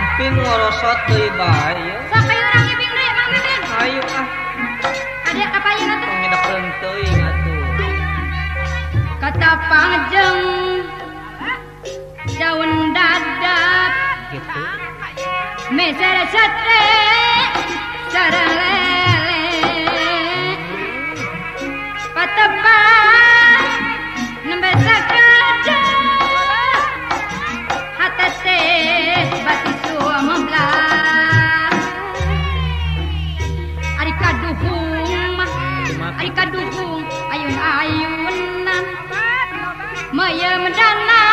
Amping ngorosot deui bae ieu. Sok ayo urang ngibing deui Mang Mimin. Ayo ah. Ade kapayeun atuh. Ngidekeun teuing atuh. Katapang jeung daun dadap gitu. Meser sate sareng lele. Patepang nembe sakaca hate teh bati sumemblah. Ari kaduhung mah, ari kaduhung ayun-ayunan meyem dana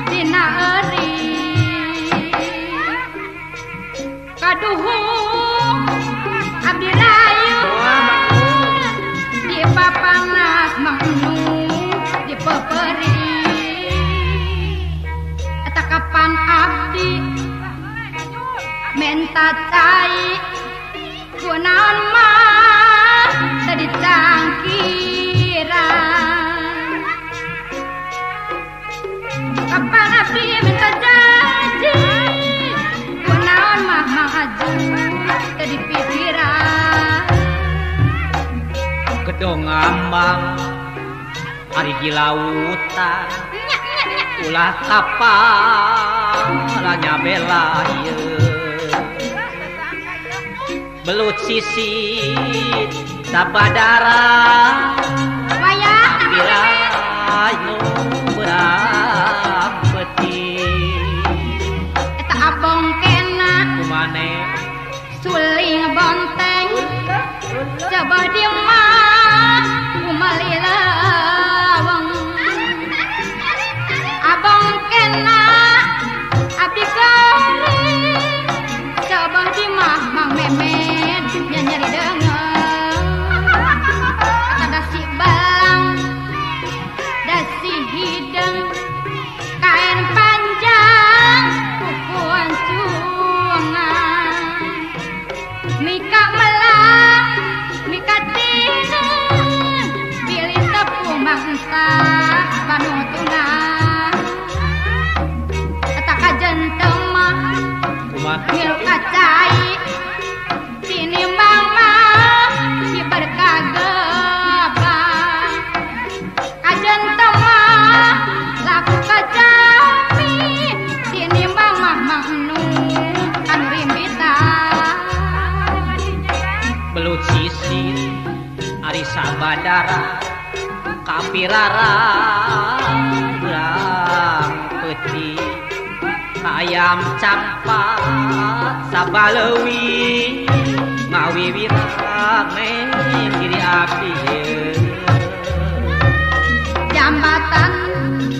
dina eri. Kaduhung abdi rayu di papanas mangnu di peperi. Eta kapan abdi menta cai kunaon mah teu dicangkiran. Kapan abdi minta janji kunaon mah Mang Aju teu dipikiran. Gedong ambang ari di lautan ulah kapal nyabela ieu. Belut sisit sabadara wayah birayu beurang peuting. Eta abong kena kumane suling bonteng coba di mah kumali lawang. Abong kena abdi kering coba di mah Mang Memet nyeri dengar. Eta dasi balang dasi hideng kain panjang kukuan cuangan mika melang mika tineng pilih tepung mangsa panutungan. Eta kajen mah ngilu kacai tinimbang mah si berkagebang. Kajen mah laku kacami tinimbang mah Mang Nu anu rimbitan. Belut sisit ari sabadara kapirara beurang peuting. Ayam campak sabalewi ngawiwirang diri abdi. Jambatan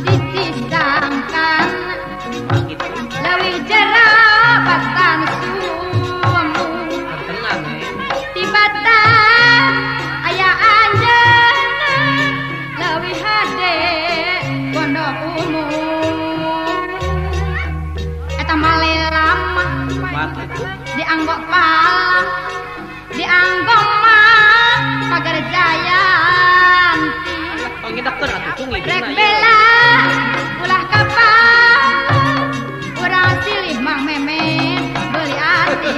sisi sangkan leuwih jerabatan sumu tibatan aya anjeunna leuwih hade pondok umum. Eta malelamah dianggo palang dianggo mah pagar jayanti. Rek bela ulah kapal urang silih Mang Memet beuli ati.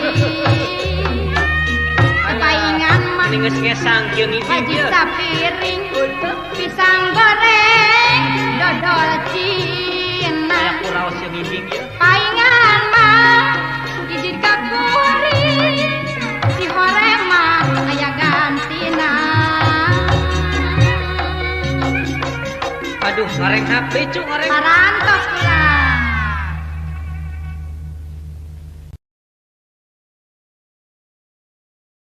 Paingan mah geus ngesang kieu ngibing wajib sapiring pisang goreng dodol Cina. Paingan mah izin ka kuring si horeng mah aya gantina. Aduh, ngareng HP cu ngareng. Parantos kula.